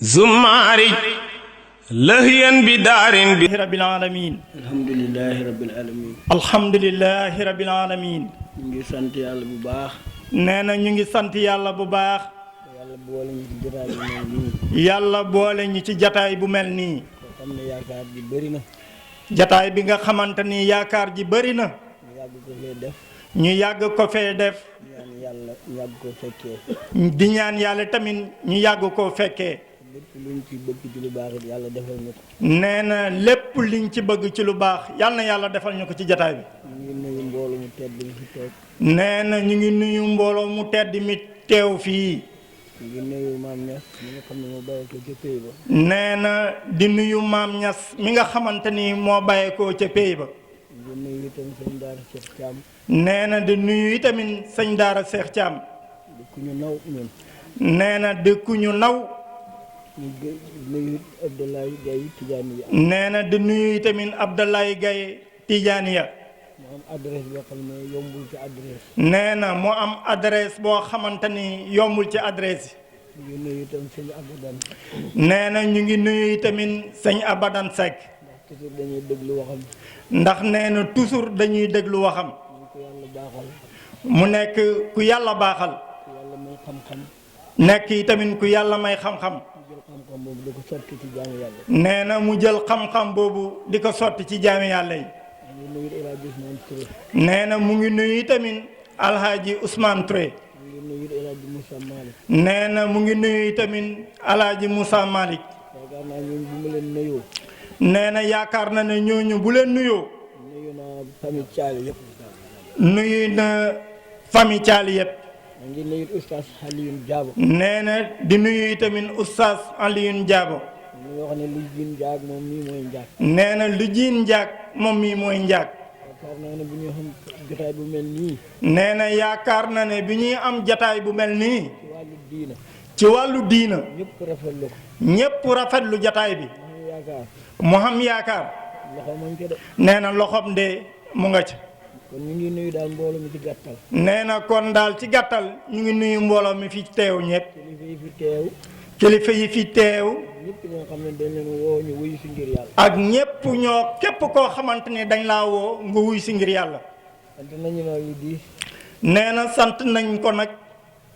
زماري لهيا بدار رب العالمين الحمد لله رب العالمين الحمد لله رب العالمين ñu ngi sant yàlla bu baax nee na ñu ngi sant yàlla bu baax yàlla boole ñu ci jotaay bu mel nii yàlla boole ñu ci jataay bu mel nii koo xam ne yaakaar ji bëri na jataay bi nga xamante ni yaakaar ji bëri na ñu yàgg ko fee def ñu yàgg ko fee def ñaan yàlla ñu yàgg ko fekkee di ñaan yàlla tamit ñu yàgg koo fekkee lépp luñ ci bëgg ci lu baax it yàlla defal ñu ko nee na lépp liñ ci bëgg ci lu baax yal na yàlla defal ñu ko ci jataay bi ñu ngi nuyu mbooloo mu tedd mi fi toog nee na ñu ngi nuyu mbooloo mu tedd mi teew fii ñu ngi nuyu maam Niass mi nga xam ne moo bàyyi ko ca pays ba nee na di nuyu maam Niass mi nga xamante ni moo bàyyeekoo ca pays ba di nuyu itam sëñ Daara Cheikh Thiam nee na di nuyu itamit sëñ Daara Cheikh Thiam di ku ñu naw ñun nee na di ku ñu naw ñu nuyu Abdoulaye Gaye Tidiane ya nee na di nuyu itamit Abdoulaye Gaye Tidiane ya mu am adresse boo xam ne yombul ci adresse nee na mu am adresse boo xamante ni yombul ci adresse ñu ngi nuyu itam sëñ Abadan nee na ñu ngi nuyu itamit sëñ Abadan Seck ndax toujours dañuy déglu waxam ndax nee na toujours dañuy déglu waxam ñu ko yàlla baaxal mu nekk ku yàlla baaxal ku yàlla may xam-xam nekk itamit ku yàlla may xam-xam mu jël xam-xam boobu di ko sotti ci jaamu yàlla nee na mu jël xam-xam boobu di ko sotti ci jaami yàlla yi ñu nuyu El Hadj Ousmane Touré nee na mu ngi nuyu itamit Alhaji Ousmane Touré ñu ngi nuyu El Hadj Moussa Malick nee na mu ngi nuyu itamit Alhaji Moussa Malick yaakaar naa ñun bu ma leen nuyoo nee na yaakaar na ne ñooñu bu leen nuyoo nuyu naa famille Thiali yëpp nuyu na famille Thiali yëpp ma ngi nuyu oustaz Alioune Diabo nee na di nuyu itamit oustaz Alioune Diabo ñu wax ne lu jiin njaag moom mii mooy njaag nee na lu jiin njaag moom mii mooy njaag yaakaar naa ne bu ñu xam jotaay bu mel nii nee na yaakaar na ne bi ñuy am jataay bu mel nii ci wàllu diina ci wàllu diina ñëpp rafetlu ko ñépp rafetlu jataay bi ma xam yaakaar mu xam yaakaar loxo mañ ko de nee na loxoom de mu nga ca kon ñu ngi nuyu daal mbooloo mi ci gàttal nee na kon daal ci gàttal ñu ngi nuyu mbooloo mi fi teew ñépp kilifa yi fi teew kilifa yi fi teew ñëpp ñoo xam ne dañ leen woo ñu wuyu si ngir yàlla ak ñépp ñoo képp koo xamante ni dañ laa woo nga wuy si ngir yàlla sant nañu nag lu diis nee na sant nañ ko nag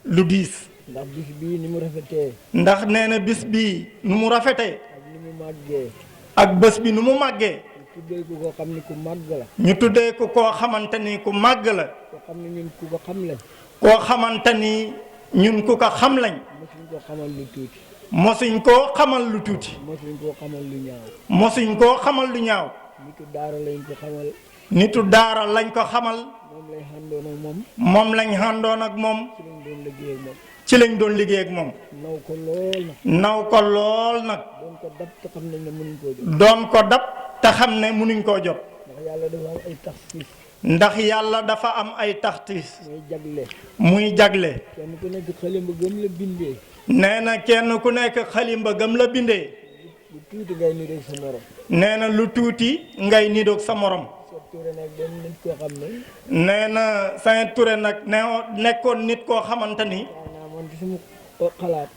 lu diis ndax bis bii ni mu rafetee ndax nee na bis bii nu mu rafetee ak ni mu màggee ak bés bi nu mu màggee ñu tuddee ko koo xam ne ku màgg la ñu tuddee ko koo xamante ni ku màgg la koo xam ne ñun ku ko xam lañ koo xamante ni ñun ku ko xam lañ mosuñ koo xamal lu tuuti mosuñ koo xamal lu tuuti mosuñ koo xamal lu ñaaw mosuñ koo xamal lu ñaaw nitu daara lañ ko xamal nitu daara lañ ko xamal moom lay xàndoon ak moom moom lañ àndoon ak moom ci lañ doon liggéey ak moom ci lañ doon liggéey ak moom naw ko lool nag naw ko lool nag doon ko dab te xam nañ ne mënuñ koo jot doon ko dab te xam ne mënuñ koo jot ndax yàlla dafa am ay ndax yàlla dafa am ay taxsiis taxtiis mooy jagle muy jagle kenn ku nekk xalimba gëm la bindee nee na kenn ku nekk xalimba gëm la bindee lu tuuti ngay niroog sa morom nee na lu tuuti ngay nidoog sa morom Seet Touré nag doon nit koo xam ne nee na Saint Touré nag nekkoon nit koo xamante ni naa man ci sama xalaat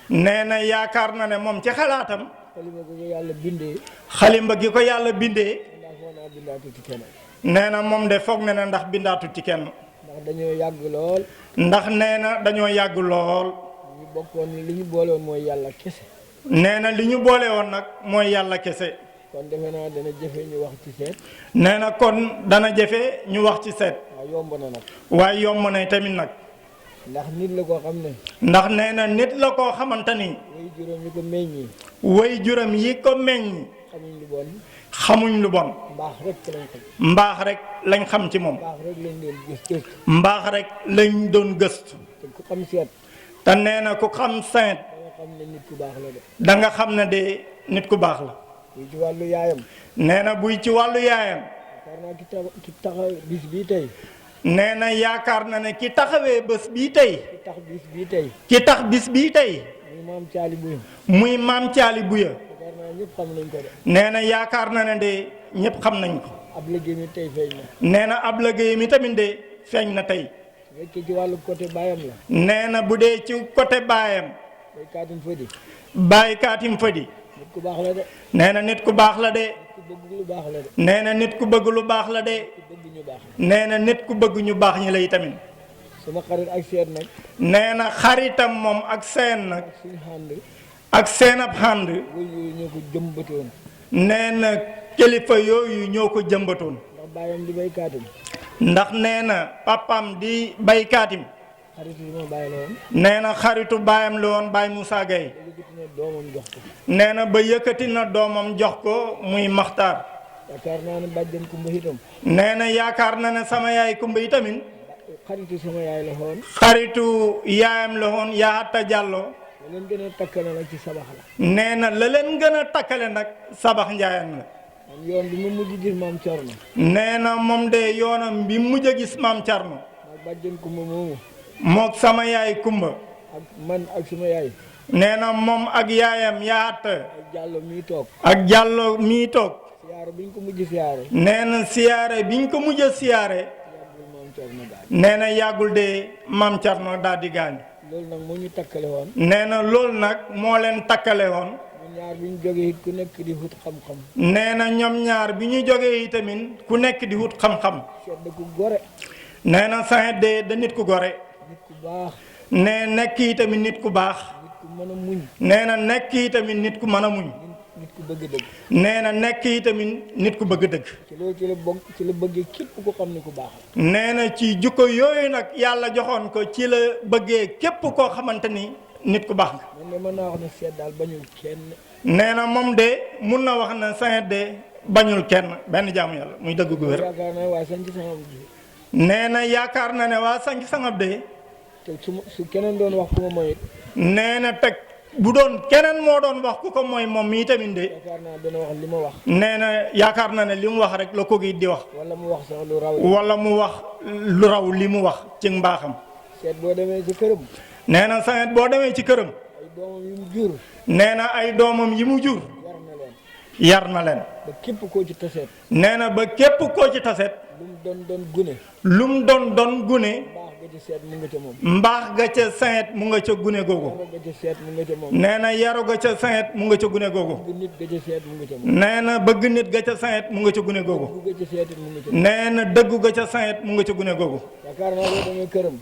nee na yaakaar na ne moom ci xalaatam xalima ko yàlla bindee xalimba gi ko yàlla bindee ndax foo naa bindaatu ci keneen nee na moom de foog na ne ndax bindaatu ci kenn ndax dañoo yàgg lool ndax nee na dañoo yàgg lool ñu bokkoon li ñu boole woon mooy yàlla kese nee na li ñu boole woon nag mooy yàlla kese kon defe naa dana jëfe ñu wax ci seet nee na kon dana jafe ñu wax ci seet waaw yomb na nag waaye yomb na tamit nag ndax nit la koo xam ne ndax nee na nit la koo xamante ni way juróom yi ko meññi way juram yi ko meññ xamuñ lu bon xamuñ lu bon mbaax rek lañ xam mbaax rek lañ xam ci moom mbaax rek lañ doon gis mbaax rek lañ doon gëstu te ku xam seet te nee na ku xam seet da nga xam ne nit ku baax la de da nga xam ne de nit ku baax la buy ci wàllu yaayam nee na buy ci wàllu yaayam yaakaar naa ki taxaw bis bii tey nee na yaakaar na ne ki taxawee bés bii tey ki tax bis bii tey ki tax bis bii tey muy maam Thiali Bouya muy maam Thiali Bouya yaakaar naa ñëpp xam nañ ko de nee na yaakaar na ne de ñëpp xam nañ ko ab liggéey mi tey feeñ na nee na ab liggéey mi tamit de feeñ na tey su fekkee ci wàllu côté baayam la nee na bu dee ci côté baayam day kaatin fëdi Baye Kaatim Fadi nit ku baax la de. nee na nit ku baax la de. ku bëgg lu baax la de. nee na nit ku bëgg lu baax la de. ku bëgg ñu baax. nee na nit ku bëgg ñu baax ñi lay tamit. sama xarit ak seen nag. nee na xaritam moom ak seen nag. ak suñu xànd. ak seen ab xànd. yooyu ñoo ko jëmbatoon. nee na kilifa yooyu ñoo ko jëmbatoon. ndax bàyyam di Baye Kaatim. ndax nee na papam di Baye Kaatim. xarit yi ma bàyyi la woon. nee na xaritu baayam la woon Baye Moussa Gueye. yëkkati na doomam jox ko. nee na ba yëkkati na doomam jox ko muy Maxtaar. yaakaar naa ne bàjjen Kumba itam. nee na yaakaar na ne sama yaay Kumba itamit. xaritu sama yaay la woon. xaritu yaayam la woon Yaata Jàllo. la leen gën a takkale nag ci sabax la. nee na la leen gën a takkale nag sabax njaayam la. man yoon bi ma mujj gis maam Thierno. nee na moom de yoonam bi mujj a gis maam Thierno. ak bàjjen Kumba moomu. mook sama yaay Kumba. ak man ak sama yaay. nee na moom ak yaayam Yaata. ak Jàllo mii toog. ak Jàllo mii toog. siyaare bi ñu ko mujj siyaare. nee na siyaare biñ ko mujj a siyaare. yàggul maam Thierno daal. nee na yàggul de maam Thierno daal di gaañ. loolu nag moo ñu takkale woon. nee na loolu nag moo leen takkale woon. ñun ñaar bi ñu jógee it ku nekk di wut xam-xam. nee na ñoom ñaar bi ñu jógee itamit ku nekk di wut xam-xam. sedd ku gore. nee na Saint de da nit ku gore. nit ku baax. nee nekk itamit nit ku baax. nit ku mën a muñ. nee na nekk itamit nit ku mën a muñ. nit ku bëgg dëgg. nee na nekk itamit nit ku bëgg dëgg. ci loolu ci la bokk ci la bëggee képp ko xam ne ku baax la. nee na ci jukko yooyu nag yàlla joxoon ko ci la bëggee képp koo xamante ni nit ku baax nga. man de mën naa wax ne seet daal bañul kenn. nee na moom de mun na wax na Saint de bañul kenn benn jaamu yàlla muy dëgg gu wér. yaakaar naa waa sañ ci sama bi. nee na yaakaar na ne waa sanc sangab de. te su keneen doon wax ku ma moyit. nee na teg bu doon keneen moo doon wax ku ko mooy moom mii tamit de. yaakaar naa dana wax li ma wax. nee na yaakaar na ne li mu wax rek la ko gi di wax. wala mu wax sax lu raw. wala mu wax lu raw li mu wax ci mbaaxam. seet boo demee ci këram. nee na Saint boo demee ci këram. ay doomam yu mu jur. nee na ay doomam yi mu jur. yar na leen. yar na leen. ba képp koo ci taseet. nee na ba képp koo ci taset. lu mu doon gune. lu mu doon gune. baax ga ci seet mu nga ca moom. mbaax ga ca Saint mu nga ca gune googu. yaru ga ca seet mu nga ca moom. nee na yaru ga ca Saint mu nga ca gune googu. bëgg nit ga ca seet mu nga ca moom. nee na bëgg nit ga ca Saint mu nga ca gune googu. bëgg ga ca seet mu nga ca moom. nee na dëggu ga ca Saint mu nga ca gune googu. yaakaar naa boo demee këram.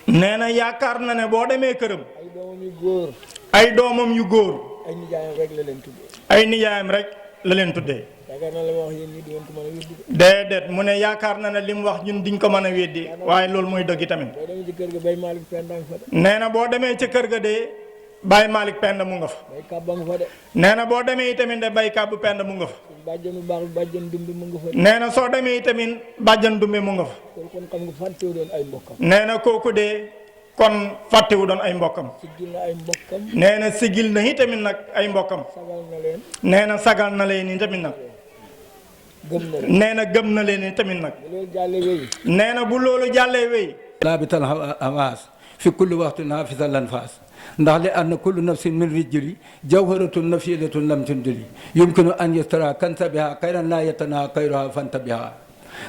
nee na yaakaar na ne boo demee këram. ay doomam yu góor. ay doomam yu góor. ay nijaayam rek la leen tuddee. ay nijaayam rek la leen tuddee. yaakaar naa la ma wax yéen ñii di ngeen ko mën a weddi. déedéet mu ne yaakaar na ne li mu wax ñun diñ ko mën a weddi waaye loolu mooy dëgg tamit. boo demee ci kër ga Baye Malick Penda nga fa de. nee na boo demee ca kër ga de Baye Malick Penda mu nga fa. Baye Kaba nga fa de. nee na boo demee itamit de Baye Kab Penda mu nga fa. bàjjenu baax bi bàjjen dumbi mu nga fa de. nee na soo demee itamit bàjjan dumbe mu nga fa. kon xam nga fàttewu doon ay mbokkam. nee na kooku de kon fàttewu doon ay mbokkam. siggil na ay mbokkam. nee na sigil na itamit nag ay mbokkam. sagal na leen. nee na sagal na leen itamit nag. gëm na leen. nee na gëm na leen itamit nag. bu loolu jàllee wéy. nee na bu loolu jàllee wéy. laabital hawaas fi kulli waxtin hafisal anfas ndax li anna kullu nafsin min rijli jawharatun nafidatun lam tundili yumkinu an yastara kansa biha kayran la yatana kayruha fanta biha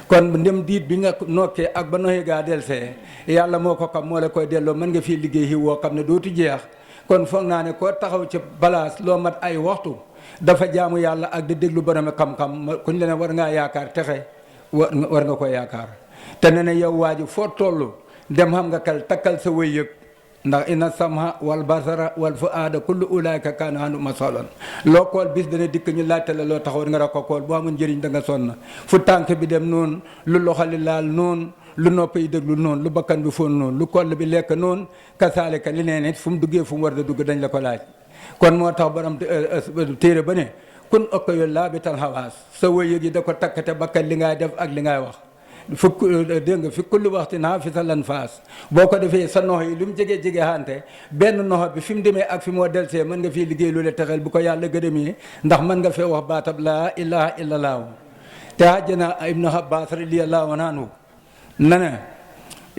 kon ndem diit bi nga nokkee ak ba noxee gaa delsee yàlla moo ko xam moo la koy delloo mën nga fii liggéey xiw woo xam ne dootu jeex kon foog naa ne koo taxaw ci balaas loo mat ay waxtu dafa jaamu yàlla ak di déglu borom xam-xam kuñ la ne war ngaa yaakaar texe war nga koy yaakaar te ne ne yow waa ji foo toll dem xam nga kal takkal sa wëy yëg ndax inna samha wal basara wal fuaada kullu ulaika kaana anhu masalan loo kool bis dana dikk ñu laajte la loo taxaw nga ko kool boo amul njëriñ da nga sonn fu tànk bi dem noonu lu loxo li laal noonu lu nopp yi déglu noonu lu bakkan bi foon noonu lu koll bi lekk noonu kasaalika li nee nit fu mu duggee fu mu war da dugg dañ la ko laaj kon moo tax borom téere ba ne kun okko yo laabital hawaas sa wëy yëg yi da ko takkate bakkan li ngay def ak li ngay wax fukk dégg nga fi kulli waxti naa fi sa lan faas boo ko defee sa nox yi lu mu jege hante benn noxo bi fi mu demee ak fi moo delsee mën nga fii liggéey loolu texel bu ko yàlla gërëmee ndax mën nga fee wax baatab laa ilaha illallah te àjjana ibnu Abbas radiyallahu anhu na ne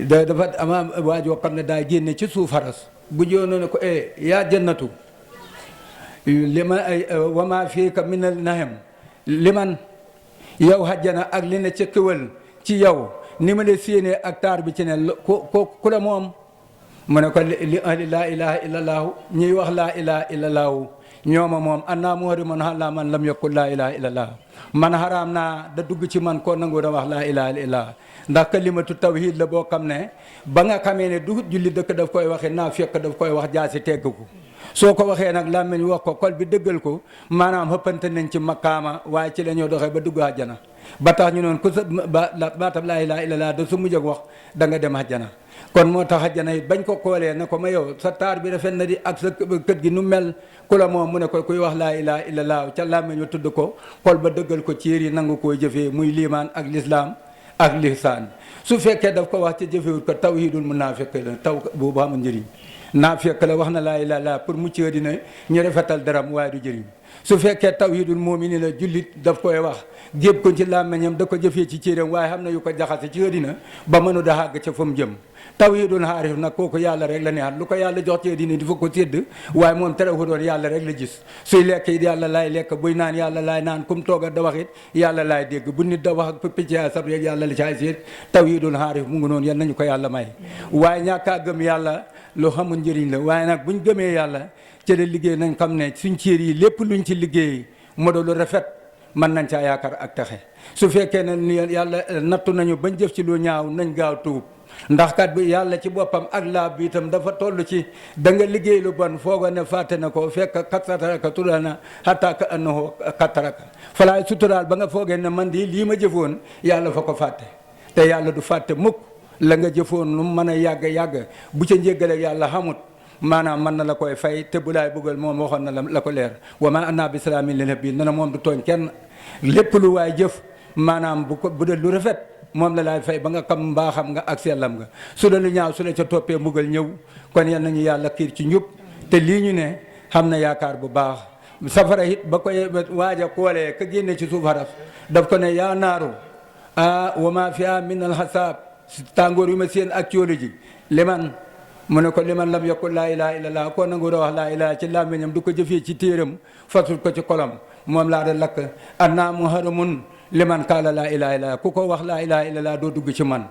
dafa ama waajoo xam ne daa génne ci suuf haras bu joonoo ne ko yaa jannatu liman wama fiika minal nahem liman yow àjjana ak li ne ca këwal ci yow ni ma la séenee ak taar bi ci ne ku la moom mu ne ko li ahli laa ilaha illallahu ñuy wax laa ilaha illallahu ñooma moom annaa muhrimun ala man lam yakul laa ilaha illallah man xaraam naa da dugg ci man koo nangu da wax laa ilaha illallah ndax kalimatu tawhid la boo xam ne ba nga xamee ne du julli dëkk daf koy waxe naa fekk daf koy wax jaasi tegg ko soo ko waxee nag làmmiñ wax ko xol bi dëggal ko maanaam xëppante nañ ci makaama waaye ci la ñoo doxee ba dugg àjjana ba tax ñu noonu ku sa baatab laa ilaha illallah da su mujj ak wax da nga dem àjjana kon moo tax àjjana it bañ ko koolee ne ko ma yow sa taar bi rafet na di ak sa kët gi nu mel ku la moom mu ne ko kuy wax laa ilaha illallah ca làmmiñ ñu tudd ko xol ba dëggal ko ciir yi nangu koo jëfee muy liimaan ak lislaam ak lihsaan su fekkee daf ko wax ci jëfewut ko tawhidul munaafiq la taw boobu amul njëriñ naafiq la wax na laa ilaaha illallaah pour mucc dina ñu rafetal daram waaye du jëriñ su fekkee tawhidul mu'min la jullit daf koy wax gépp ko ci làmmiñam da ko jëfee ci céeram waaye xam na yu ko jaxase ci àddina ba mënu da xàgg ca fa mu jëm tawhidul xaarif nag kooku yàlla rek la neexat lu ko yàlla jox ci àddina di fa ko sédd waaye moom terewul doon yàlla rek la gis suy lekk it yàlla laay lekk buy naan yàlla laay naan kum tooga da wax it yàlla laay dégg bu nit da wax ak picc sab rek yàlla la caay séet tawhidul xaarif mu ngi noonu yal nañu ko yàlla may waaye ñàkkaa gëm yàlla lu xamul njëriñ la waaye nag buñ gëmee yàlla ci la liggéey nañ xam ne suñ cër yi lépp luñ ci liggéey modo lu rafet mën nañ caa yaakaar ak taxe su fekkee ne yàlla nattu nañu bañ jëf ci lu ñaaw nañ gaaw tuub ndax kat bi yàlla ci boppam ak laab bi itam dafa toll ci da nga liggéey lu bon fooga ne fàtte na ko fekk kattaraka turana hatta ka annahu kattaraka falaay suturaal ba nga foogee ne man di lii ma jëfoon yàlla fa ko fàtte te yàlla du fàtte mukk la nga jëfoon lu mën a yàgg bu ca njéggale yàlla xamut maanaam mën na la koy fay te bu laay bëggal moom waxoon na la ko leer wa ma anna bi salaamin lil nabi na moom du tooñ kenn lépp lu waay jëf maanaam bu dee lu rafet moom la laay fay ba nga xam mbaaxam nga ak sellam nga su dee lu ñaaw su la ca toppee mbugal ñëw kon yal nañu yàlla xiir ci njub te lii ñu ne xam na yaakaar bu baax safara it ba koy waaj a koolee ka génne ci suuf xaraf daf ko ne yaa naaru wa ma fiha min alxasaab tàngoor yu ma seen ak coolu ji liman mu ne ko liman lam yakul laa ilaha illallah koo nangu wax laa ilaha ci làmmiñam du ko jëfee ci téeram fasul ko ci kolam moom laa da lakk annaa muharamun liman kaala laa ilaha illallah ku ko wax laa ilaha illallah doo dugg ci man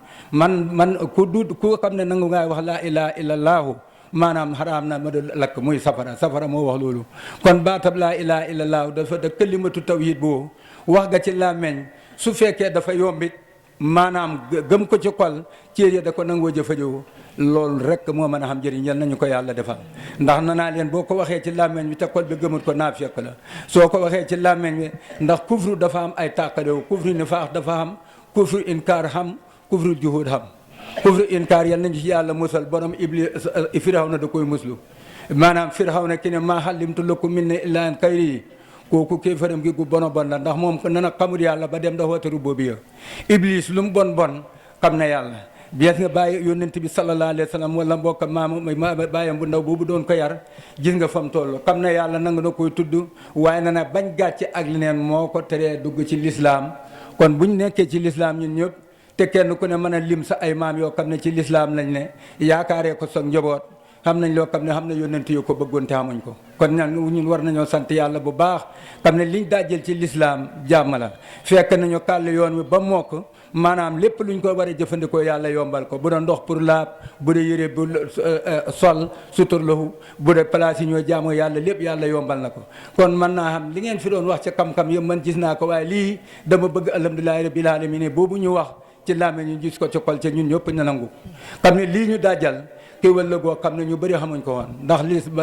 ku xam ne nangu ngaay wax laa ilaha illallahu maanaam xaraam na ma da lakk muy safara moo wax loolu kon baatab laa ilaha illallah dafa da kalimatu tawhid boo wax nga ci làmmiñ su fekkee dafa yombit maanaam gëm ko ci xol céer ya da ko nangoo jëfandikoo loolu rek moo mën a xam njëriñ yal nañu ko yàlla defal ndax na naa leen boo ko waxee ci làmmeñ bi te xol bi gëmut ko naafiq la soo ko waxee ci làmmeñ bi ndax kufru dafa am ay tàqalewu kufru nifaax dafa am kufru inkaar xam kufru juhud xam kufru inkaar yal nañu ci yàlla musal borom iblis Firawna da koy muslu maanaam Firawna ki ne maa xalimtu lakum min ilaahin xayri kooku kéefaram gi gu bon la ndax moom nana xamul yàlla ba dem da woote rububiyya iblis lu mu bon xam na yàlla bien nga bàyyi yónnent bi sallallahu alayhi wa sallam wala mbokk ma bàyyam bu ndaw boobu doon ko yar gis nga fam toll xam na yàlla nangu na koy tudd waaye na bañ gàcce ak leneen moo ko teree dugg ci lislaam kon buñ nekkee ci lislaam ñun ñëpp te kenn ku ne mën a lim sa ay maam yoo xam ne ci lislaam lañ ne yaakaaree ko soog njaboot xam nañ loo xam ne xam na yónnent yu ko bëggoon te xamuñ ko kon ñun war nañoo sant yàlla bu baax xam ne liñ dajjel ci lislaam jàmm la fekk nañu kàll yoon wi ba mokk maanaam lépp luñ ko war a jëfandikoo yàlla yombal ko bu dee ndox pour laab bu dee yére bu sol suturlahu bu dee place yi ñoo jaamoo yàlla lépp yàlla yombal na ko kon mën naa xam li ngeen fi doon wax ca kam-kam yëpp man gis naa ko waaye lii dama bëgg alhamdulilahi rabbil alamin boobu ñu wax ci laame ñu gis ko ci xol ca ñun ñëpp na nangu xam ne lii ñu dajjal kéwal la goo xam ne ñu bëri xamuñ ko woon ndax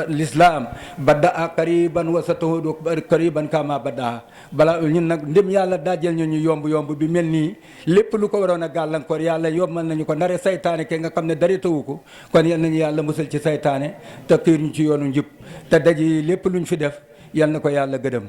lislaam badda a qariban wa satahudu qariban kama badda bala ñun nag ndem yàlla dajjal ñu yomb bi mel nii lépp lu ko waroon a gàllankoor yàlla yombal nañu ko ndare saytaane ke nga xam ne dara tawu ko kon yal nañu yàlla musal ci saytaane te xiir ñu ci yoonu njub te daji lépp luñ fi def yal na ko yàlla gëdëm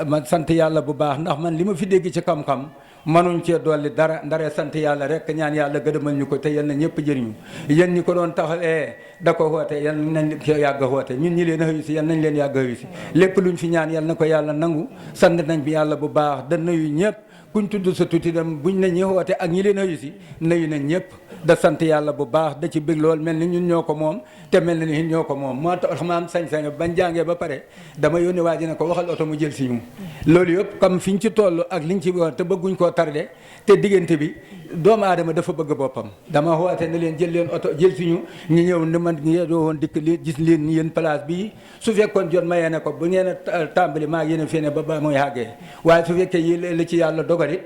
ma sant yàlla bu baax ndax man li ma fi dégg ci xam-xam manuñ cee dolli dara ndare sant yàlla rek ñaan yàlla gëdëmal ñu ko te yal na ñëpp jëriñu yéen ñi ko doon taxawee da ko xoote yal nañ ko yàgg a xoote ñun ñi leen a xëyu si yal nañ leen yàgg a xëyu si lépp luñ fi ñaan yal na ko yàlla nangu sant nañ bi yàlla bu baax da nuyu ñëpp kuñ tudd sa tuuti dem buñ ne ñi xoote ak ñi leen a xëyu si nuyu nañ ñëpp da sant yàlla bu baax da ci bég lool mel ni ñun ñoo ko moom te mel ni ñoo ko moom moo tax ma am sañ-sañ bañ jàngee ba pare dama yónni waa ji ne ko waxal oto mu jël si ñu loolu yëpp comme fi ñu ci toll ak liñ ci wax te bëgguñ koo tardé te diggante bi doomu aadama dafa bëgg boppam. dama woote ne leen jël leen oto jël suñu ñu ñëw ne man ñeedoo woon dikk li gis leen yéen place bii su fekkoon jot mayee ne ko bu ngeen a tàmbali maa yéen a fene ba muy àggee waaye su fekkee yi li ci yàlla dogalit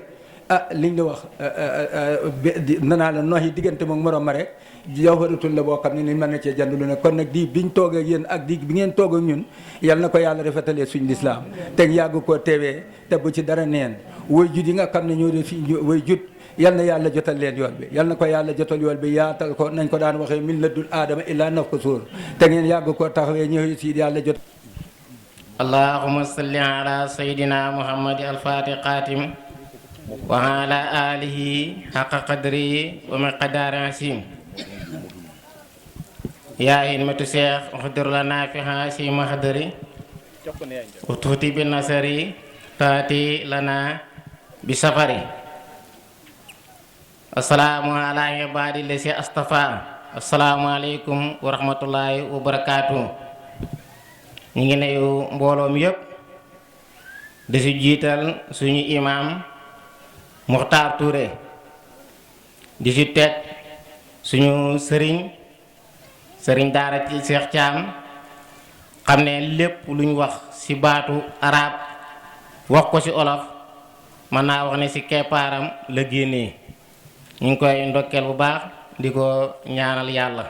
liñ la wax nanaa la nox yi diggante moom morom ma rek jawharatul la boo xam ne ni mën na cee jënd lu ne kon nag di biñ toog ak yéen ak di bi ngeen toog ak ñun yal na ko yàlla rafetalee suñ lislaam te yàgg koo teewee te bu ci dara neen way jut yi nga xam ne ñoo de fi way jut yal na yàlla jotal leen yoon bi yal na ko yàlla jotal yoon bi yaatal ko nañ ko daan waxee min ladun aadama illaa naf ko sóor te ngeen yàgg koo taxawee ñëw si yàlla jot allahumma salli ala sayyidina muhammad al-fatih qatim wa ala alihi haqqa qadrihi wa miqdaari asim yaa himmatu seex uxdur lana fi haasi mahdari wa tuuti bi nasari taati lana bi safari assalaamu ala ibaadi lasi astafa assalaamu aleykum wa rahmatullahi wa barakaatu. ñu ngi nuyu mbooloom yépp di si jiital suñu imam Muxtaar Touré di si teg suñu sëriñ daara ci Seex Caam xam ne lépp lu ñu wax ci baatu arab wax ko ci olof mën naa wax ne ci keppaaram la génnee ñu ngi koy ndokkeel bu baax di ko ñaanal yàlla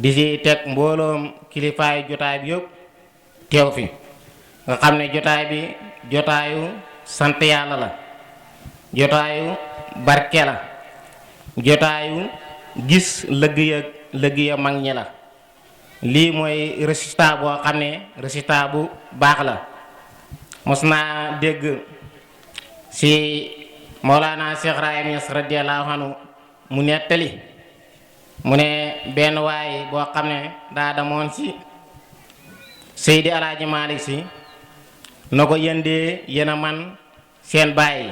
di ci teg mbooloom kilifaayu jotaay bi yëpp teew fi nga xam ne jotaay bi jotaayu sant yàlla la jotaayu barke la jotaayu gis lëggéey mag ñi la lii mooy résultat boo xam ne résultat bu baax la mos naa dégg ci Mawlana Cheikh Ibrahim Niass radiyallahu anhu mu nettali mu ne benn waay boo xam ne daa damoon ci Seydi Alaaji Malik Si na ko yëndee yéen a man seen bàyyi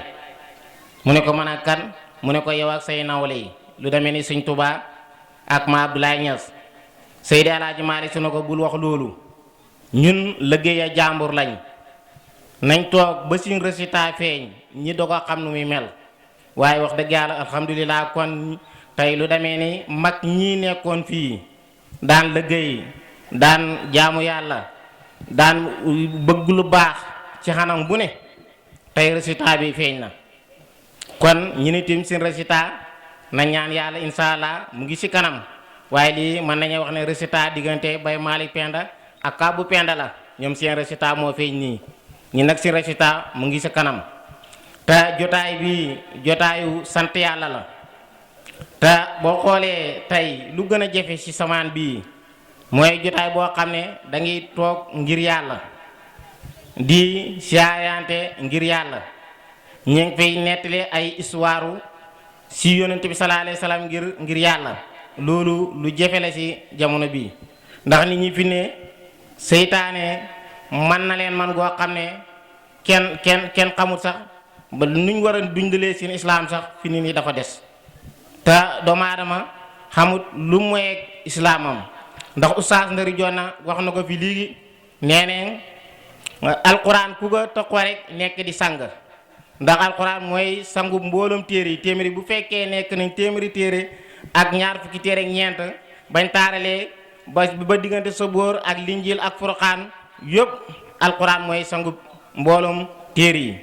mu ne ko mën a kan mu ne ko yow ak say nawle yi lu demee ni Sëñ Tuubaa ak ma Abdoulaye Niass Seydi Alaaji Malik Si na ko bul wax loolu ñun liggéey a jàmbur lañ nañ toog ba suñ résultat feeñ ñi doo ko xam nu muy mel waaye wax dëgg yàlla alhamdulilah kon tey lu demee ni mag ñii nekkoon fii daan liggéey daan jaamu yàlla daan bëgg lu baax ci xanam bu ne tey résultat bi feeñ na kon ñu ni tim seen résultat na ñaan yàlla insha allah mu ngi ci kanam waaye lii mën nañu wax ne résultat diggante Baye Malick Penda ak Kabou Penda la ñoom seen résultat moo feeñ nii ñi nag seen résultat mu ngi ci kanam te jotaay bi jotaayu sant yàlla la te boo xoolee tey lu gën a jafe ci samaan bii mooy jotaay boo xam ne da ngay toog ngir yàlla di siyaayante ngir yàlla ñu ngi fay nettali ay histoire ci yonent bi sallallahu alayhi wasallam ngir yàlla loolu lu jafe la ci jamono bii ndax nit ñi fi ne seytaane man na leen man goo xam ne kenn xamut sax ba nuñ war a dundalee seen islaam sax fi nit ñi dafa des te doomu aadama xamut lu moyeeg islaamam ndax oustaz Ndari Jonna wax na ko fi léegi nee neen alquran ku ko toq rek nekk di sang ndax alquran mooy sangu mbooloom téere yi téeméeri bu fekkee nekk nañ téeméeri téere ak ñaar fukki téere ak ñeent bañ taaralee ba diggante Sabóor ak Linjiil ak Furqaan yëpp alquran mooy sangu mbooloom téere yi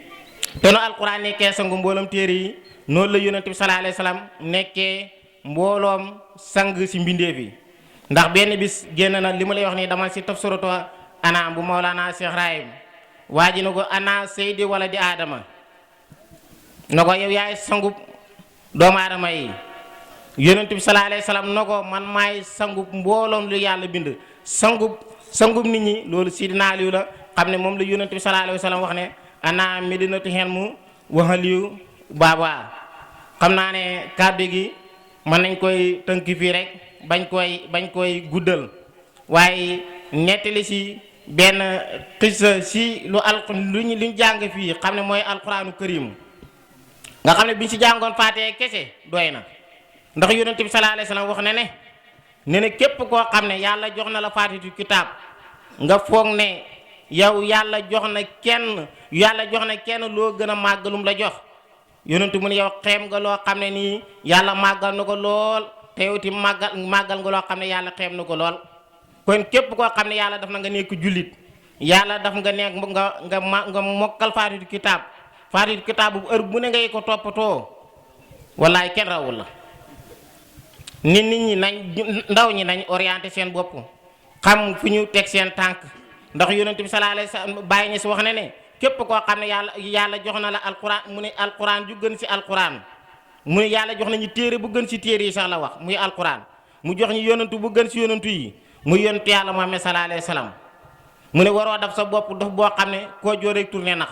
te no alquran nekkee sangu mbooloom téere yi noonu la yonent bi sallallahu alayhi wasallam nekkee mbooloom sang ci mbindeef yi ndax benn bis génn na li ma lay wax nii dama ci tafsiratu Anaam bu Mawlana Cheikh Ibrahim waa ji na ko ana seydi wala di aadama na ko yow yaay sangub doomu aadama yi yonent bi sallallahu alayhi wasallam na ko man maay sangub mbooloom lu yàlla bind sangub nit ñi loolu sidina Aliyu la xam ne moom la yonent bi sallallahu alayhi wasallam wax ne ana medinatu hilm wa Aliyu baaba xam naa ne kàddu gi mën nañ koy tënk fii rek bañ koy guddal waaye nettali ci benn xissa ci luñ jàng fii xam ne mooy alquraanu karim nga xam ne biñ ci jàngoon faatee kese doy na ndax yonent bi sallallahu alayhi wasallam wax ne képp koo xam ne yàlla jox na la faatitu kitaab nga foog ne yow yàlla jox na kenn loo gën a màggalum la jox yonentu mu ne yow xeem nga loo xam ne nii yàlla màggal na ko lool te yow ti màggal nga loo xam ne yàlla xeem na ko lool. kon képp koo xam ne yàlla daf na nga nekk jullit yàlla daf nga nekk nga mokkal faatihatul kitaab faatihatul kitaab bu heure bu ne ngay ko toppatoo wallaay kenn rawul la. nit ñi nañ ndaw ñi nañ orienté seen bopp xam fu ñu teg seen tànk ndax yonent bi sallallahu alayhi wasallam bàyyi ñu si wax ne képp koo xam ne yàlla jox na la alquran mu ne alquran ju gën si alquran mu ne yàlla jox nañu téere bu gën si téere yi sax la wax muy alquran mu jox ñu yonentu bu gën si yonentu yi muy yonentu yàlla Muhammad sallallahu alayhi wasallam mu ne waroo daf sa bopp dof boo xam ne koo joo rek tourné nax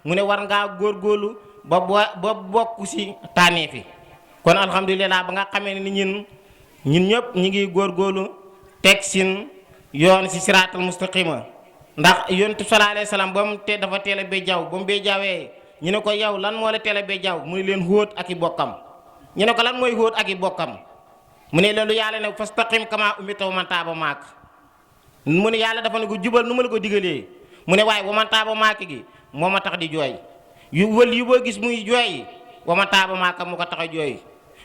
mu ne war ngaa góorgóorlu ba bokk si tànnee fi kon alhamdulilah ba nga xamee ne ñun ñëpp ñu ngi góorgóorlu teg sin yoon si siraatal mustaqima ndax yonent sallallahu alayhi wasallam ba mu dafa teel a bee jaww ba mu bee jawwee ñu ne ko yow lan moo la teel a bee jaww mu ne leen xóot ak i bokkam ñu ne ko lan mooy xóot ak i bokkam mu ne loolu yàlla ne fastaqim kama umirta wa man taaba maak mu ne yàlla dafa ne ko jubal nu ma la ko digalee mu ne waaye wa man taaba maak gi moo ma tax di jooy yu wël yu boo gis muy jooy wa man taaba maaka mu ko tax a jooy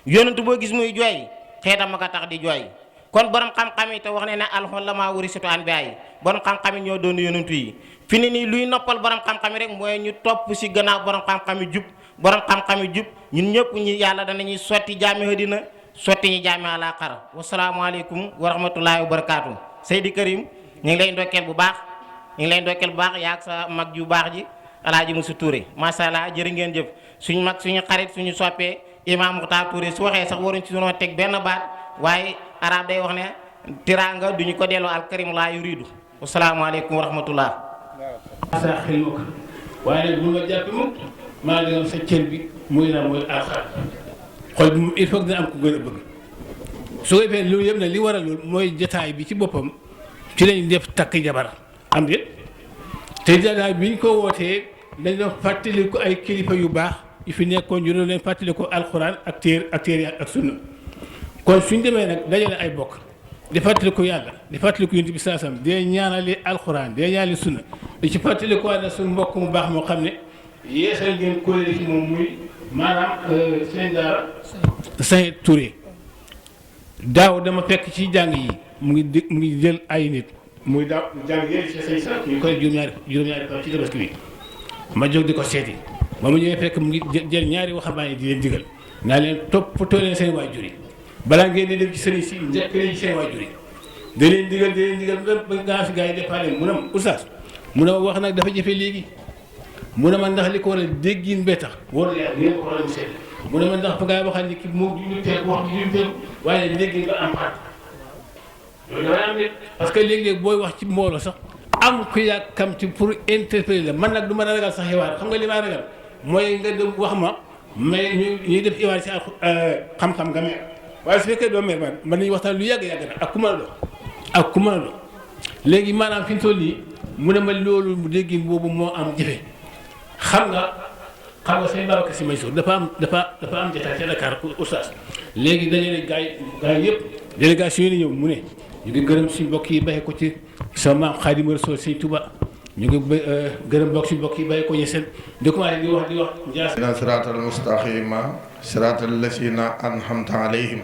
yonent boo gis muy jooy xeetam ma ko tax di jooy kon borom xam-xam yi te wax ne ne al-ulamaa warasatu anbiyaa yi borom xam-xam yi ñoo doon yonent yi fi ne nii luy noppal borom xam-xam yi rek mooy ñu topp si gannaaw borom xam-xam yi jub borom xam-xam yi jub ñun ñëpp ñi yàlla danañuy sotti jaami àddina sotti ñu jaami àllaaxira wasalaamaaleykum wa rahmatullaahi wa barakaatu. Seydi Karim ñu ngi lay ndokkeel bu baax yaa ak sa mag ju baax ji Alaaji Musu Touré macha allah jërë ngeen jëf suñu mag suñu xarit suñu soppee Imam Muxtaar Touré su waxee sax waruñ ci doon teg benn baat waaye arab day wax ne tiraanga duñu ko delloo alkarim laa yuridu wasalaamaaleykum wa rahmatullah. sa xel ma ko waaye nag bu ma jàpp mukk maa ngi doon sa cër bi muy la mooy alxar xol bi il faut que dina am ko gën a bëgg su ko defee loolu yëpp nag li waral loolu mooy jotaay bi ci boppam ci lañ def takk jabar am déet te jotaay bi ñu ko wootee dañ doon fàttali ko ay kilifa yu baax yu fi nekkoon ñu doon leen fàttali ko alxuraan ak téere ak sunna kon suñ demee nag dajale ay bokk di fàttali ko yàlla di fàttali ko yonent bi saasam di ñaanali alxuraan di ñaanali sunna di ci fàttali ko ne suñu mbokk mu baax moo xam ne yeesal ngeen kóolé ci moom muy maanaam seen daara Saint Touré daaw dama fekk ci jàng yi mu ngi jël ay nit muy daaw jàng yéen ci say sax ñu koy juróom-ñaari fan ci tabaski bi ma jóg di ko seeti ba mu ñëwee fekk mu ngi jël ñaari waxambaane di leen digal naa leen toppatoo leen seen waajur yi balaa ngeen di dem ci sëriñ si njëkk leen ci seen waajur yi da leen digal ba nga fi gars yi defaale mu ne ma oustaz mu ne ma wax nag dafa jafe léegi mu ne ma ndax li ko war a déggin bee tax war na yàlla ngeen ko war a seet mu ne ma ndax fa ngaa waxal ni ki moom du ñu teel wax du ñu teel waaye déggin nga am xat loolu dafay am de parce que léegi-léegi booy wax ci mbooloo sax am ku yàkkamti pour interpeller la man nag du ma ragal sax xibaar xam nga li ma ragal mooy nga dem wax ma mais ñuy def xibaar ci xam-xam nga mer waaye su fekkee doo mer man nañu waxtaan lu yàgg-yàgg nag ak ku mën a doon léegi maanaam fi ñu toll nii mu ne ma loolu mu déggin boobu moo am jafe xam nga seen Babacar Sy Mansour dafa am jotaay ca Dakar oustaz léegi dañu gaa yi yëpp délégation yi ñëw mu ne ñu ngi gërëm suñu mbokk yi bàyyi ko ci sama maam Xaadimu Rasuul Sëñ Tuba ñu ngi gërëm suñu mbokk yi bàyyi ko ñeseen di commencé di wax njaas siraatal mustaqima siraatal lazina an'amta alayhim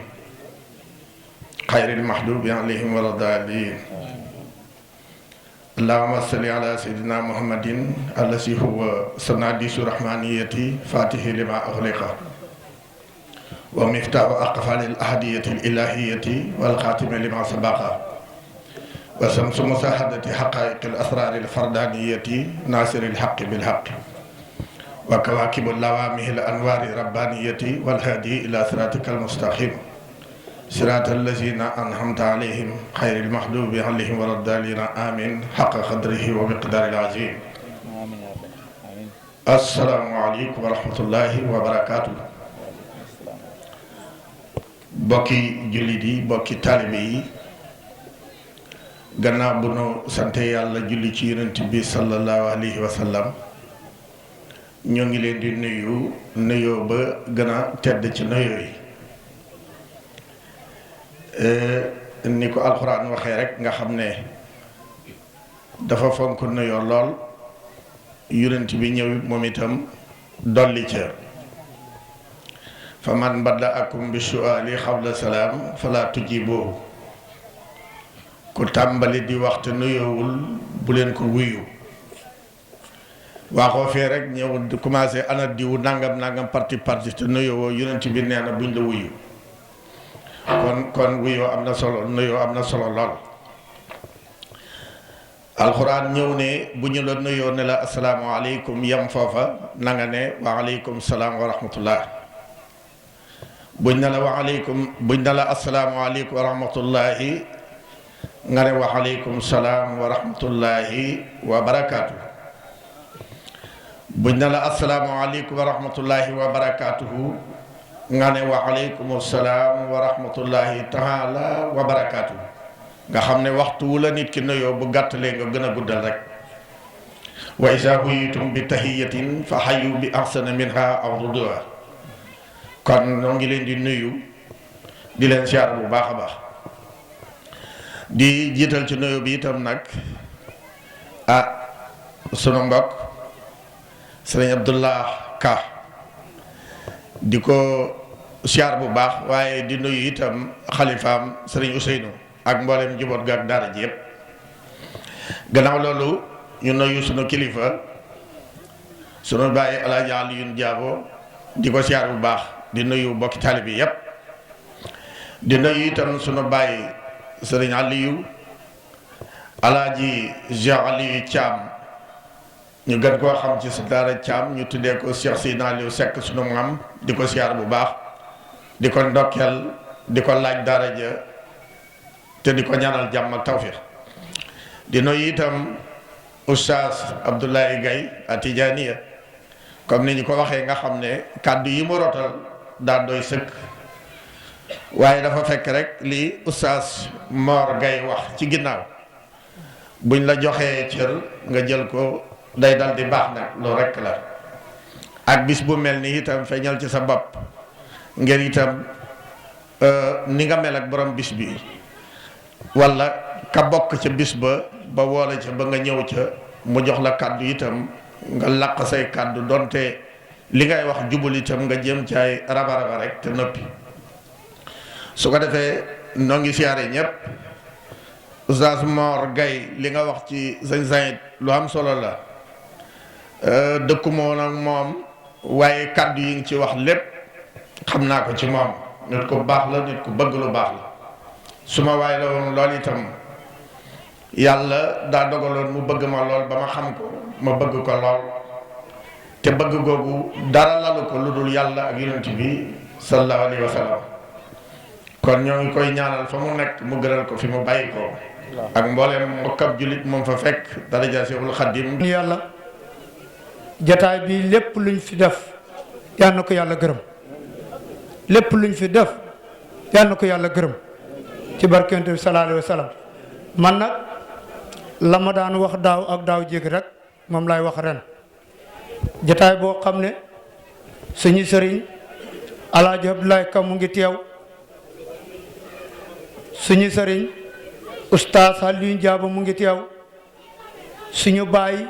xayril maxduubi alayhim wala daalliin allahumma salli ala sayyidina muhammadin allasi huwa sanadisu rahmaniyati fatihi lima axliqa wa miftahu aqfalil ahadiyati ilahiyati wal xatimi lima sabaqa wa samsu musahadati haqaiqil asraril fardaniyati nasiril haqqi bil haqqi wa kawakibul lawamihil anwari rabbaniyati wal hadi ila siratikal mustaqim siraatal lazina an'amta alayhim xayril maxduubi alayhim wala daalliina amiin xaqa qadrihi wa miqdaaril aziim. assalaamu aleykum wa rahmatullaahi wa barakaatu. bokki jullit yi bokki taalibe yi gannaaw bu nu sante yàlla julli ci yonent bi sallallahu alayhi wa sallam ñoo ngi leen di nuyu nuyoo ba gën a tedd ci nuyoo yi. ni ko alxuraan waxee rek nga xam ne dafa fonk nuyoo lool yonent bi ñëw moom itam dolli ca fa man badaakum bi su'aali xawla salaam fala tujibuhu ku tàmbali di waxte nuyoowul bu leen ko wuyu waxoo fee rek ñëw di commencé ana diwu nangam nangam parti te nuyoowoo yonent bi nee na buñ la wuyu kon wuyoo am na solo nuyoo am na solo lool alxuraan ñëw ne bu ñu la nuyoo ne la asalaamaaleykum yam foofa na nga ne waaleykum salaam wa rahmatullah buñ ne la asalaamaaleykum wa rahmatullahi nga ne waaleykum salaam wa rahmatullahi wa barakaatu buñ ne la asalaamaaleykum wa rahmatullahi wa barakaatuhu nga ne waaleykum salaam wa rahmatullahi taala wa barakaatu nga xam ne waxtu wu la nit ki nuyoo bu gàttalee nga gën a guddal rek wa izaa huyitum bi tahiyatin fa hayyu bi ahsana minha aw rudduha kon ñoo ngi leen di nuyu di leen siyaar bu baax a baax di jiital ci nuyoo bi itam nag sunu mbokk sëriñ Abdullah Ka di ko siyaar bu baax waaye di nuyu itam xalifaam sëriñ Ousseynou ak mboolem njaboot ga ak daara ji yëpp gannaaw loolu ñu nuyu sunu kilifa sunu bàyyi Alaaji Aliyun Jaabo di ko siyaar bu baax di nuyu bokki taalib yi yëpp di nuyu itam sunu bàyyi sëriñ Aliyu Alaaji Cheikh Aliyu Caam ñu gën koo xam ci sa daara Caam ñu tuddee ko Cheikh Seydina Aliou Seck sunu maam di ko siyaar bu baax di ko ndokkeel di ko laaj daara ja te di ko ñaanal jàmm ak tawfiq di nuyu itam oustaz Abdoulaye Gaye Atijaniya comme ni ñu ko waxee nga xam ne kàddu yi mu rotal daa doy sëkk waaye dafa fekk rek li oustaz Mor Gaye wax ci ginnaaw buñ la joxee cër nga jël ko day dal di baax nag loolu rekk la ak bis bu mel ni itam feeñal ci sa bopp ngir itam ni nga mel ak borom bis bi walla ka bokk ca bis ba woola ca ba nga ñëw ca mu jox la kàddu itam nga làq say kàddu donte li ngay wax jubul itam nga jëm ci ay raba rek te noppi su ko defee noo ngi siyaare ñépp Oustaz Mor Gaye li nga wax ci sëñ Saïd lu am solo la dëkkumoon ak moom waaye kàddu yi ngi ci wax lépp xam naa ko ci moom nit ku baax la nit ku bëgg lu baax la su ma waay la woon lool itam yàlla daa dogaloon mu bëgg ma lool ba ma xam ko ma bëgg ko lool te bëgg googu dara lalu ko lu dul yàlla ak yonent bi sallallahu alayhi wa sallam kon ñoo ngi koy ñaanal fa mu nekk mu gënal ko fi mu bàyyi ko ak mbooleem mbokkab jullit moom fa fekk daraja Seexul Xadim yàlla jataay bi lépp luñ fi def yal na ko yàlla gërëm lépp luñ fi def yal na ko yàlla gërëm ci barkente bi sallallahu alayhi wa sallam man nag la ma daan wax daaw ak daaw jéeg rek moom lay wax ren jataay boo xam ne suñu sëriñ Alaaji Abdoulaye Ka mu ngi teew suñu sëriñ Oustaz Alioune Diaba mu ngi teew suñu baay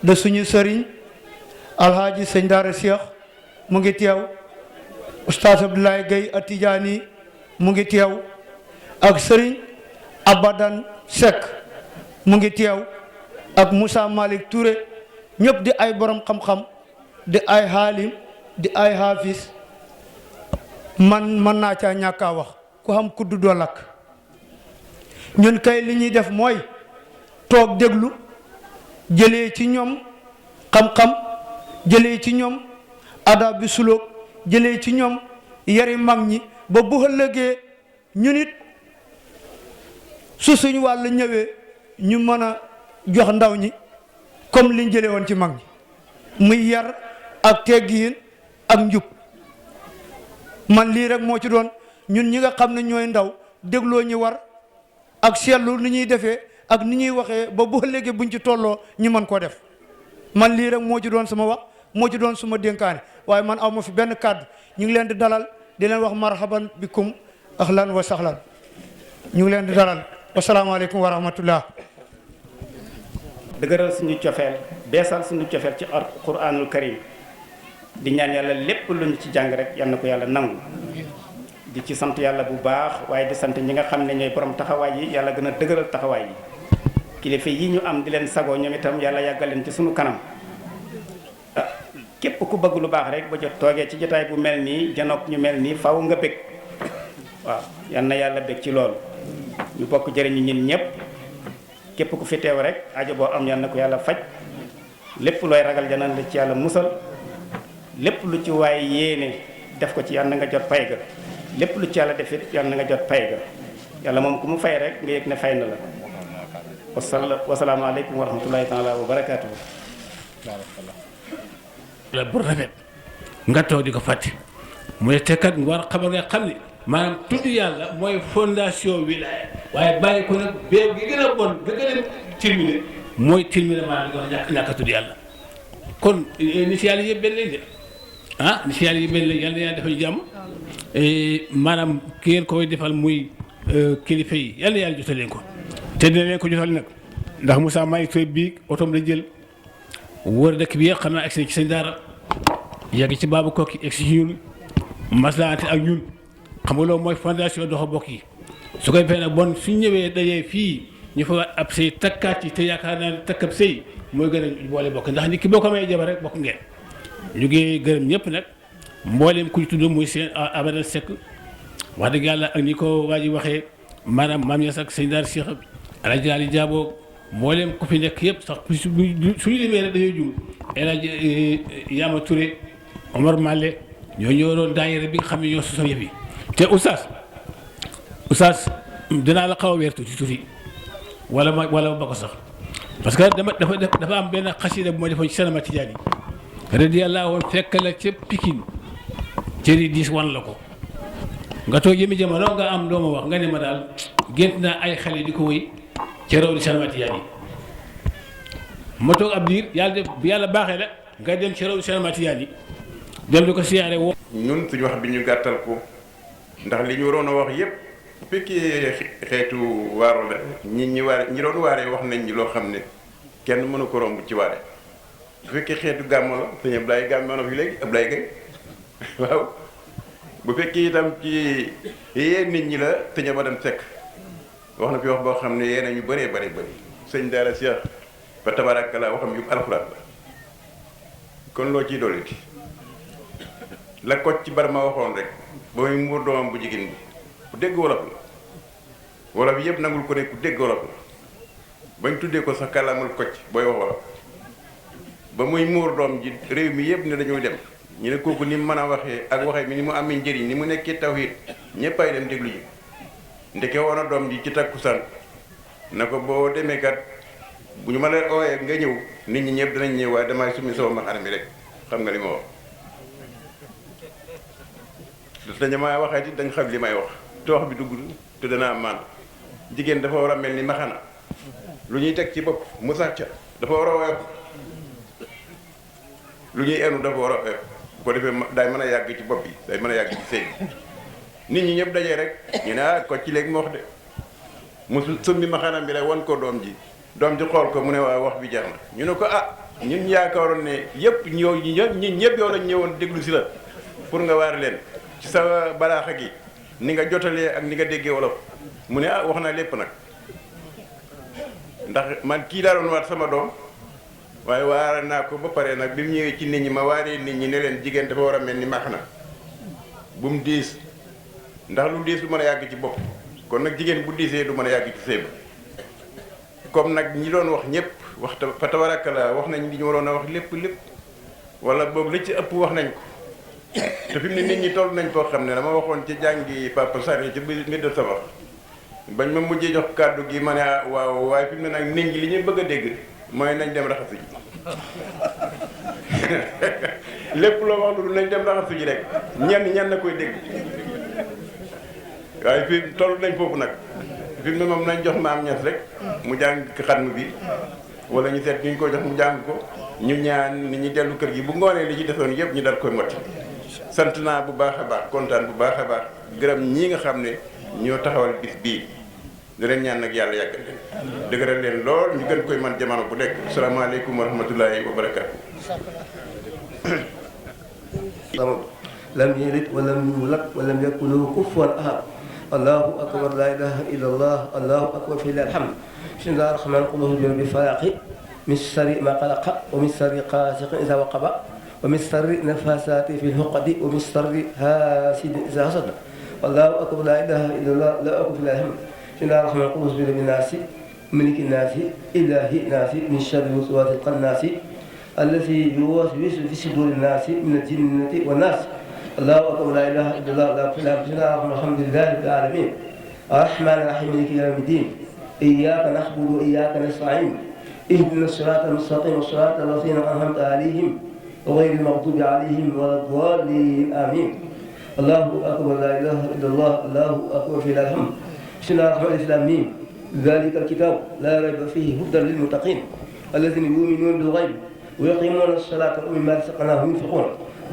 de suñu sëriñ Alhaji Sëñ Daara Cheikh mu ngi teew Oustaz Abdoulaye Gaye Atijani mu ngi teew ak sëriñ Abadan Seck mu ngi teew ak Moussa Malick Touré ñëpp di ay borom xam-xam di ay xaalim di ay haafis man mën naa caa ñàkk a wax ku xam kuddu doo lakk ñun kay li ñuy def mooy toog déglu jëlee ci ñoom xam-xam jëlee ci ñoom adab bi sulóog jëlee ci ñoom yari mag ñi ba bu ëllëgee ñu nit su suñu wàll ñëwee ñu mën a jox ndaw ñi comme liñ jëlee woon ci mag ñi muy yar ak teggiin ak njub man lii rek moo ci doon ñun ñi nga xam ne ñooy ndaw dégloo ñi war ak seetlu ni ñuy defee ak ni ñuy waxee ba bu léegi buñ ci tolloo ñu mën koo def man lii rek moo ci doon sama wax moo ci doon suma dénkaane waaye man aw ma fi benn kàddu ñu ngi leen di dalal di leen wax marhaban bikum ahlan wa sahlan ñu ngi leen di dalal wasalaamaaleykum wa rahmatullah dëgëral suñu cofeel beesal suñu cofeel ci alquraanul karim di ñaan yàlla lépp luñ ci jàng rek yal na ko yàlla nangu di ci sant yàlla bu baax waaye di sant ñi nga xam ne ñooy borom taxawaay yi yàlla gën a dëgëral taxawaay yi kilifa yi ñu am di leen sagoo ñoom itam yàlla yàggal leen ci sunu kanam képp ku bëgg lu baax rek ba jot toogee ci jotaay bu mel nii janook ñu mel nii faw nga bég waaw yal na yàlla bég ci loolu ñu bokk jëriñu ñun ñëpp képp ku fi teew rek aajo boo am yal na ko yàlla faj lépp looy ragal janan la ci yàlla musal lépp lu ci waay yéene def ko ci yal na nga jot pay ga lépp lu ci yàlla def it yal na nga jot pay ga yàlla moom ku mu fay rek nga yëg ne fay na la wasalaamu aleykum wa rahmatullahi taala wa barakaatuhu la bu rafet nga toog di ko fàtte mu ne te kat war xamal nga xam ne maanaam tudd yàlla mooy fondation wilaya waaye bàyyi ko nag béew gi gën a bon ga gën a terminé mooy terminé maanaam nga ñàkk a tudd yàlla kon ni si yàlla yëpp benn lañ de ni si yàlla yëpp benn lañ yàlla yàlla defal jàmm maanaam ki ngeen koy defal muy kilifa yi yàlla yàlla jotal leen ko te dina leen ko jotal nag ndax Moussa Maye Touré bii otoom la jël wër dëkk bi yëpp xam naa egsi ci seen daara yegg ci baabu kokki egsi ci ñun maslaante ak ñun xam nga loolu mooy fondation doxa bokk yi su koy fee nag bon suñ ñëwee dajee fii ñu fa ab sëy takkaat yi te yaakaar naa ne takkab sëy mooy gën a boole bokk ndax nit ki boo ko may jabar rek bokk ngeen ñu ngi gërëm ñëpp nag mbooleem ku ñu tudd muy seen Abadal Seck wax dëgg yàlla ak ni ko waa ji waxee maanaam maam Niass ak sëñ Daara Cheikh Alaaji Ali Jaabo mbooleem ku fi nekk yëpp sax suñu limee rek dañoo jum El Hadj Yama Touré Omar Malle ñoo ñëwoon daayira bi nga xam ne ñoo sosoon yëf yi te oustaz dinaa la xaw a weertu ci tuuti wala ma ba ko sax parce que dafa am benn xasida bu ma defoon ci Sanama Tidiane yi radiyallahu woon fekk la ca Pikine cëri diis wan la ko nga toog yëmi jamono nga am doo ma wax nga ne ma daal gént naa ay xale di ko wéy ca raw di Sanama Tidiane yi ma toog ab diir yàlla baaxee la nga dem ca raw di Sanama Tidiane yi dem di ko siyaare woo ñun suñu wax bi ñu gàttal ko ndax li ñu waroon a wax yépp bu fekkee xeetu waaro la ñi doon waaree wax nañ ñi loo xam ne kenn mënu ko romb ci waare bu fekkee xeetu gàmmo la sëñ Ablaye gàmmo na fi léegi Ablaye Gaye waaw bu fekkee itam ci yee nit ñi la sëñ Abadam Seck wax na fi wax boo xam ne yee nañu bëree bëri sëñ Daara Cheikh ba tabarakalla waxam yu alxuraan la kon loo ciy dolli la ko ci bar ma waxoon rek ba muy muur doomam bu jigéen bi ku dégg wolof la wolof yëpp nangul ko ne ku dégg wolof la bañ tuddee ko sax kàllaamul kocc booy wax wolof ba muy muur doom ji réew mi yëpp ne dañuy dem ñu ne kooku ni mu mën a waxee ak waxee mi ni mu amee njëriñ ni mu nekkee tawhid ñëpp ay dem déglu ji ndeke woon a doom ji ci takkusaan na ko boo demee kat bu ñu ma la ooyee nga ñëw nit ñi ñëpp danañ ñëw waaye damay summi sama maxana mi rek xam nga li ma wax dañu may waxee dañ xam li may wax te wax bi dugg te dana am maan jigéen dafa war a mel ni maxana lu ñuy teg ci bopp mu sàcca dafa war a woyof lu ñuy enu dafa war a woyof bu ko defee day mën a yàgg ci bopp bi day mën a yàgg ci sëy nit ñi ñëpp dajee rek ñu ne ko ci léegi mu wax de mu summi maxana bi rek wan ko doom ji xool ko mu ne waaw wax bi jar na ñu ne ko ñun yaakaaroon ne yëpp ñun ñëpp yow lañ ñëwoon déglu si la pour nga waar leen ci sa balaaxa gi ni nga jotalee ak ni nga déggee wolof mu ne wax na lépp nag ndax man kii laa doon waat sama doom waaye waara naa ko ba pare nag bi mu ñëwee ci nit ñi ma waaree nit ñi ne leen jigéen dafa war a mel ni max na bu mu diis ndax lu diis du mën a yàgg ci bopp kon nag jigéen bu diisee du mën a yàgg ci sëy ba comme nag ñi doon wax ñëpp wax fa tabarakalla wax nañ li ñu waroon a wax lépp wala boobu li ci ëpp wax nañ ko te fi mu ne nit ñi toll nañ koo xam ne dama waxoon ci jàngi Papa Sari ci biir de sabax bañ ma mujjee jox kàddu gi ma ne waaw waaye fi mu ne nag nit ñi li ñuy bëgg a dégg mooy nañ dem raxasu ji lépp loo wax lu nañ dem raxasu ji rek ñenn na koy dégg waaye fii toll nañ foofu nag fi mu ne moom nañ jox maam Niass rek mu jàng xatmu bi wala ñu seet ñu ko jox mu jàng ko ñu ñaan nit ñi dellu kër gi bu ngoonee li ci desoon yëpp ñu dal koy motti sant naa bu baax a baax kontaan bu baax a baax gërëm ñii nga xam ne ñoo taxawal bis bii di leen ñaan nag yàlla yàggal leen dëgëral leen lool ñu gën koy man jamono bu nekk asalaamaaleykum wa rahmatullahi wa barakaatu. الصمد لم يلد ولم يولد ولم يكن له كفوا أحد الله أكبر لا إله إلا الله الله أكبر فلله الحمد بسم الله الرحمن الرحيم بفلاق من شر ما خلق ومن شر غاسق إذا وقب ومن شر نفاسات في العقد ومن شر حاسد إذا حسد الله أكبر لا إله إلا الله لا أكبر فلله الحمد بسم الله الرحمن الرحيم بالناس ملك الناس إله الناس من شر الوسواس الخناس الذي يوسوس في صدور الناس من الجنة والناس الله أكبر لا إله إلا الله لا إله إلا الله الحمد لله رب العالمين الرحمن الرحيم مالك يوم الدين إياك نعبد وإياك نستعين اهدنا الصراط المستقيم صراط الذين أنعمت عليهم غير المغضوب عليهم ولا الضالين آمين الله أكبر لا إله إلا الله الله أكبر في الحمد بسم الله الرحمن الرحيم ذلك الكتاب لا ريب فيه هدى للمتقين الذين يؤمنون بالغيب ويقيمون الصلاة ومما رزقناهم ينفقون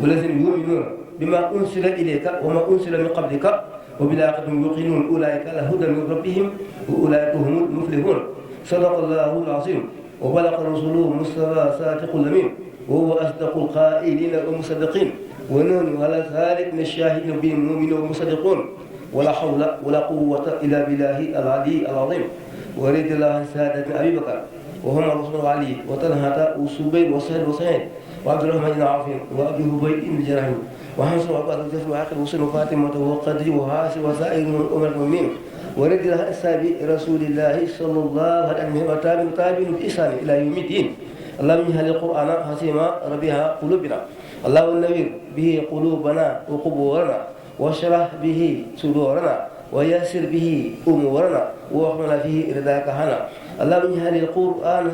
والذين يؤمنون بما أنزل إليك وما أنزل من قبلك وبالآخرة هم يوقنون أولئك على هدى من ربهم وأولئك هم المفلحون صدق الله العظيم وبلغ رسوله مصطفى صادق الأمين وهو أصدق القائلين والمصدقين ونحن على ذلك من الشاهدين بالمؤمنين والمصدقون ولا حول ولا قوة إلا بالله العلي العظيم ورضي الله عن سادتنا أبي بكر وهم رسول علي وطلحة وسبيل وسهل وسعيد وعبد الرحمن بن عوف وأبي هبيد بن جريح وحمص وعبد الجف وعاقل وسن وفاطمة وقدر وهاس وسائر أمة المؤمنين ورضي الله عن أصحاب رسول الله صلى الله عليه وسلم وتابعين بإحسان إلى يوم الدين اللهم اجعل القرآن حسيما ربيع قلوبنا اللهم نوّر به قلوبنا وقبورنا واشرح به صدورنا ويسر به أمورنا واحمل فيه رضاك عنا اللهم اجعل القرآن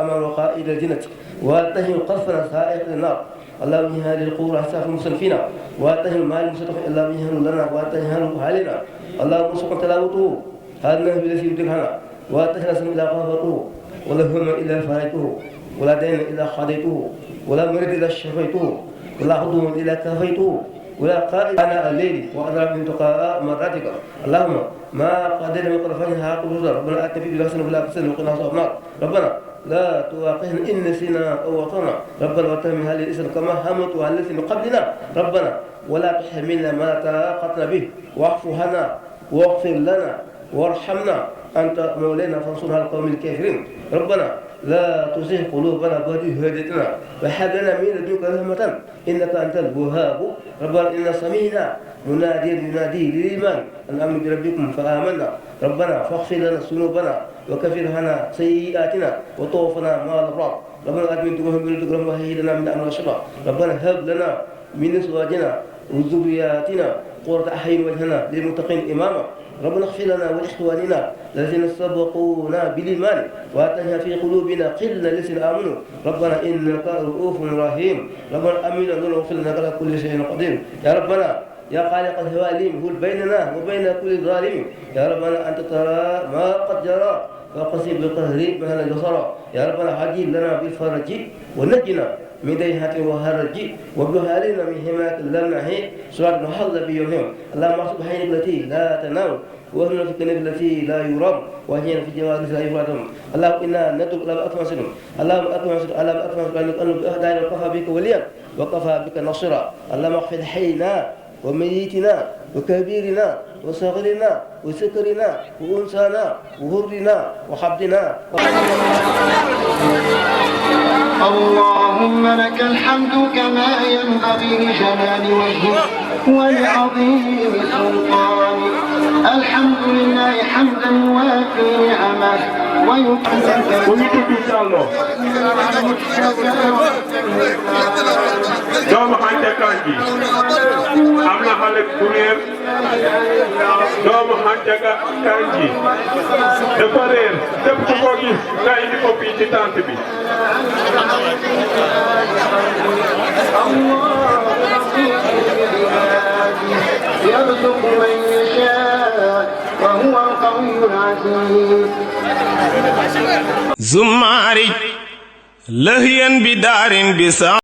أمام وقائد الجنة واتهم قصرا سائق النار اللهم اجعل القرآن سافر المسلمين واتهم مال المسلمين اللهم اجعل لنا واتهم علينا اللهم سبحانه تلاوته هذا النبي الذي يدركنا واتهم سن إلى غفرته ولا هم إلا فرجته ولا دين إلا خديته ولا مريد إلا شفيته ولا خدوم إلا كفيته ولا قائد أنا الليل وأضرب من تقاء مراتك اللهم ما قدر من قرفانها قدر ربنا آتنا في بلغسنا ولا تسلم وقنا عذاب النار ربنا لا تواقهنا إن نسينا أو وطنا ربنا وتهم هذه الإسلام كما همت على الذين من قبلنا ربنا ولا تحملنا ما طاقتنا به واعف عنا واغفر لنا وارحمنا أنت مولانا فانصرنا على القوم الكافرين ربنا لا تزغ قلوبنا بعد إذ هديتنا وهب لنا من لدنك رحمة إنك أنت الوهاب ربنا إنا سمعنا مناديا ينادي للإيمان أن آمنوا بربكم فآمنا ربنا فاغفر لنا ذنوبنا وكفر عنا سيئاتنا وتوفنا مع الأبرار ربنا آتنا من لدنك رحمة وهب لنا من أمرنا رشدا ربنا هب لنا من أزواجنا وذرياتنا قرة أعين واجعلنا للمتقين إماما ربنا اغفر لنا ولإخواننا الذين سبقونا بالإيمان وآتنا في قلوبنا قلة للذين آمنوا ربنا إنك رؤوف رحيم ربنا آمنا واغفر لنا على كل شيء قدير يا ربنا يا خالق الهواليم هل بيننا وبين كل ظالم يا ربنا أنت ترى ما قد جرى فقسم بالقهر من هذا الجسر يا ربنا عجل لنا بالفرج ونجنا من ديهات وهرج وبهالنا من همات اللمعه صراط محل بيومهم اللهم اصب حين التي لا تنام وهنا في الكنب التي لا يرام وهنا في جوال لا يفرام اللهم انا ندعو الى اكرم اللهم اكرم اللهم اكرم ان باهداء وكفى بك وليا وكفى بك نصيرا اللهم اغفر حينا وميتنا وكبيرنا وصغيرنا وسكرنا وانسانا وهرنا وحبدنا اللهم لك الحمد كما ينبغي لجلال وجهك ولعظيم سلطانك الحمد لله حمدا وافي نعمه doomu xàncakaan ji am na xale bu réer doomu xàncakaan ji dafa réer képp ku ko gis nga indi ko fii ci tànt bi يرزق من يشاء وهو القوي العزيز زماري لهيا بدار بسا